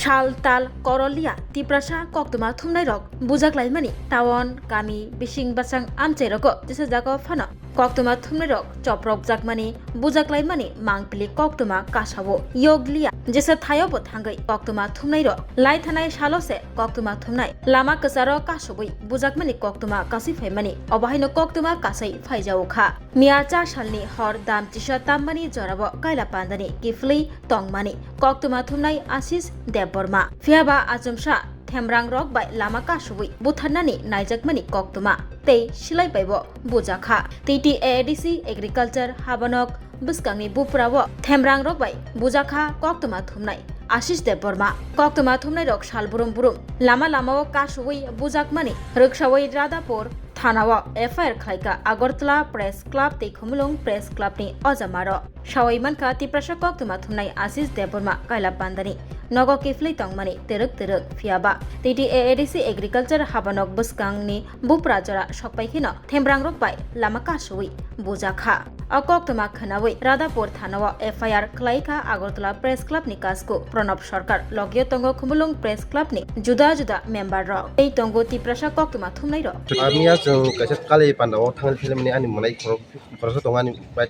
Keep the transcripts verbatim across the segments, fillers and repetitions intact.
Thal tal koroliya Tiprasa koktwma thumnairok bujaklaimani town, kami, bising bwsang amchairogo tesajago phano koktwma thumnairok choprokjakmani, bujaklaimani mangpili koktwma kasao yokliya. Jesa thaiobo thangwi koktwma thumnairok laithanai salo se koktwma thumnai lama kwcharo kasubui bujakmani koktwma kasui phaimani, obo haino koktwma kasai phaijao kha. Miya cha salni hor dam chisa tammani jorao kaila pandani kiphilwi tongmani koktwma thumnai Ashish Debbarma. Phiyaba achomsa themrang rok bai lama kasubui butharnani naijakmani koktwma tei silai baibo bujakha. T T A A D C Agriculture habanok bwskangni buprao themrang rok bai bujakha koktwma thumnai Ashish Debbarma. Koktwma thumnai rok sal brum brum lama lamao kasubui bujakmani rwksaui Radhapur thanao F I R khlaikha Agartala Press Club tei Khumulwng Press Club ni ojamaro. Sawi mankha Tiprasa koktwma thumnai Ashish Debbarma kaila pandani nogo kiphilwi tongmani twrwk twrwk, phiyaba T T A A D C Agriculture habanok bwskangni bupra jora sokpai kheno themrang rok bai lama kasui bujakha. O koktwma khwnawi Radhapur thanao F I R khlaikha Agartala Press Club ni kasku Pranab Sarkar, logio tongo Khumulwng Press Club ni juda juda member rok, tei tongo Tiprasa koktwma thumnai rok. Ani ya chwng kaisa kali pandao thangwi philimani ani mwnai khorok khoroksa tongo ani bai.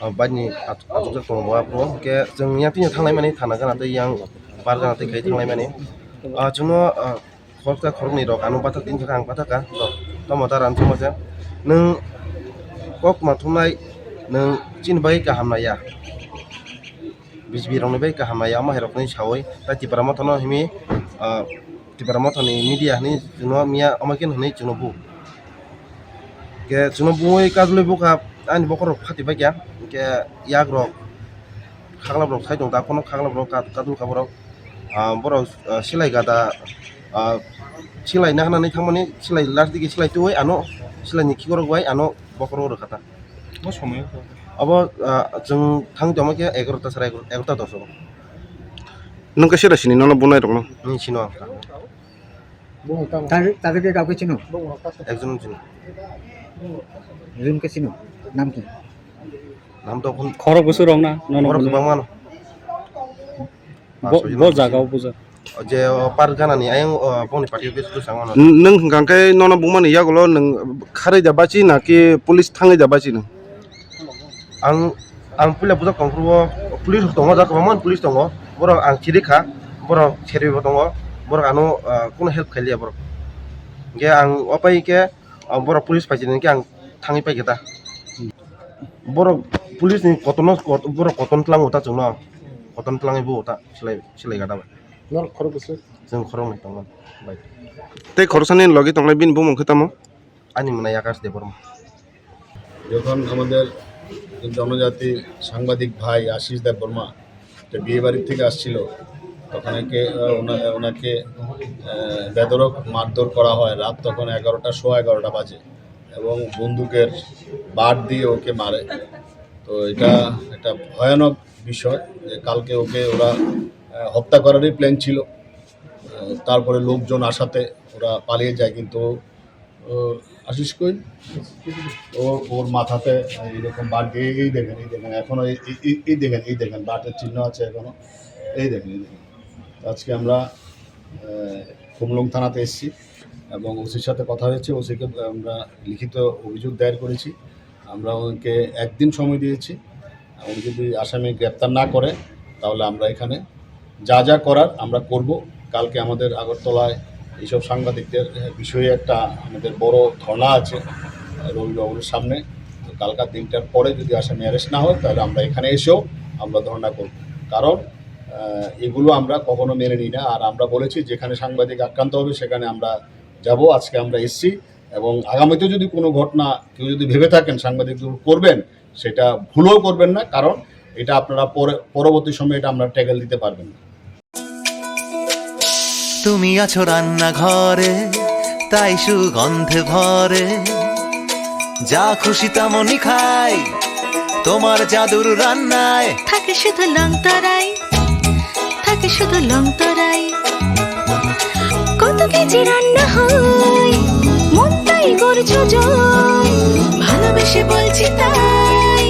Ah, baini achuk achukjak tongo bo aphuru. Hwnkhe chwng yang tini thanglai mani thana gana tei yang bar gana tei khai thanglai mani. Ah, chwngno, ah, khoroksa khoroknwi rok ano bathak tini kha ang bathak kha. Rok tamo da ram chuma se. Nwng kok ma thumnai nwng chini bagwi kaham naiya. B J P rokni bagwi kaham naiya omo hai rokni sawi. Tai Tipra Motha no himi, ah, Tipra Motha ni media hinwi chwngno miya omo khe hinwi chwngno bu. Hwnkhe chwngno bui kadulwi bukha ani bokhorok phati baikha, hwnkhe yakrok khaklap rok sai tong ta, kono khaklap rok kad-, kadul kha borok. Ah, borok, ah, silai gada, ah, silai nahana nai thangmani, silai last digi silai twiwi ano, silai ni khikrok bai ano bokhorok rwkha ta. Bo somoi wngkha? Abo, ah, chwng thang tongma khe egarota sara egarota, egarota dos o. Nwng khe sera sini nono bunai rokno? Nwng sino ang ta. Tadi, tadi ke kau ke chino? Ekjon chini. Rin ke chino? Nam ki? Nam to khun. Khorok bwswk rok na? Nono khorok bwswk bwswk rok. Bangma no. Bo, bo jaga o buja. Je o par gana ni ayang o boni party office bwsang mano. N-, nwng hwnkha khe nono bumani yagulo nwng kharwi da bachi na ki police thangwi da bachi nwng? Ang, ang puila bujak tongphuru o police rok tongo, jak kwbangma police tongo. Borok ang chiri kha, borok serwi bo tongo, borok ano, ah, kuno help khailiya borok. Hwnkhe ang o pai khe, ah, borok police paijani hwnkhe ang thangwi paikha ta. Borok police ni kotorno kot-, borok kotorno tlango ta chwngno, kotorno tlangwi bo ta silai, silai gata bai. Nor khorok bwswk? Chwng khoroknwi tongo bai. Tei khoroksani logi tongnai bini bumung khe tamo? Ani mwnai Akash Debbarma. যখন আমাদের জনজাতি সাংবাদিক ভাই আশিস দেববর্মা একটা বিয়ে বাড়ির থেকে আসছিল, তখন একে, আহ, ওনা-, ওনাকে, আহ, বেধড়ক মারধর করা হয়। রাত তখন এগারোটা, সোয়া এগারোটা বাজে এবং বন্দুকের বাট দিয়ে ওকে মারে। তো এটা একটা ভয়ানক বিষয় যে কালকে ওকে ওরা, আহ, হত্যা করারই প্ল্যান ছিল। আহ, তারপরে লোকজন আসাতে ওরা পালিয়ে যায়, কিন্তু ও আশিস কই? ওর, ওর মাথাতে এইরকম বাট দিয়ে, এই দেখেন, এই দেখেন, এখনো এই, এই, এই, এই দেখেন, এই দেখেন, বাটের চিহ্ন আছে এখনো। এই দেখেন, এই দেখেন। তো আজকে আমরা, আহ, খুমলুং থানাতে এসেছি এবং ওসির সাথে কথা হয়েছে, ওসিকে আমরা লিখিত অভিযোগ দায়ের করেছি। আমরা ওকে একদিন সময় দিয়েছি। উনি যদি আসামি গ্রেপ্তার না করে, তাহলে আমরা এখানে যা যা করার আমরা করব। কালকে আমাদের আগরতলায় এইসব সাংবাদিকদের বিষয়ে একটা আমাদের বড় ধর্ণা আছে রবি ভবনের সামনে। তো কালকার দিনটার পরে যদি আসামি অ্যারেস্ট না হয়, তাহলে আমরা এখানে এসেও আমরা ধর্ণা করব। কারণ, আহ, এগুলো আমরা কখনো মেনে নিই না। আর আমরা বলেছি, যেখানে সাংবাদিক আক্রান্ত হবে, সেখানে আমরা যাব। আজকে আমরা এসছি এবং আগামীতে যদি কোনো ঘটনা কেউ যদি ভেবে থাকেন সাংবাদিকদের উপর করবেন, সেটা ভুলেও করবেন না, কারণ এটা আপনারা পরে, পরবর্তী সময়ে এটা আপনারা ট্যাকেল দিতে পারবেন না। তুমি আছো রান্নাঘরে, তাই সুগন্ধে ভরে। যা খুশি তেমনই খাই, তোমার জাদুর রান্নায়। থাকে শুধু লংতরাই, থাকে শুধু লংতরাই। কত কেজি রান্না হয়, মন তাই করছো জয়। ভালোবেসে বলছি তাই,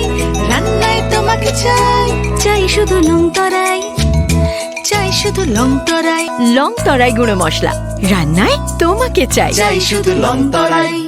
রান্নায় তোমাকে চাই। চাই শুধু লংতরাই, চাই শুধু লং তরাই। লং তরাই গুঁড়ো মশলা, রান্নায় তোমাকে চাই। চাই শুধু লং তরাই।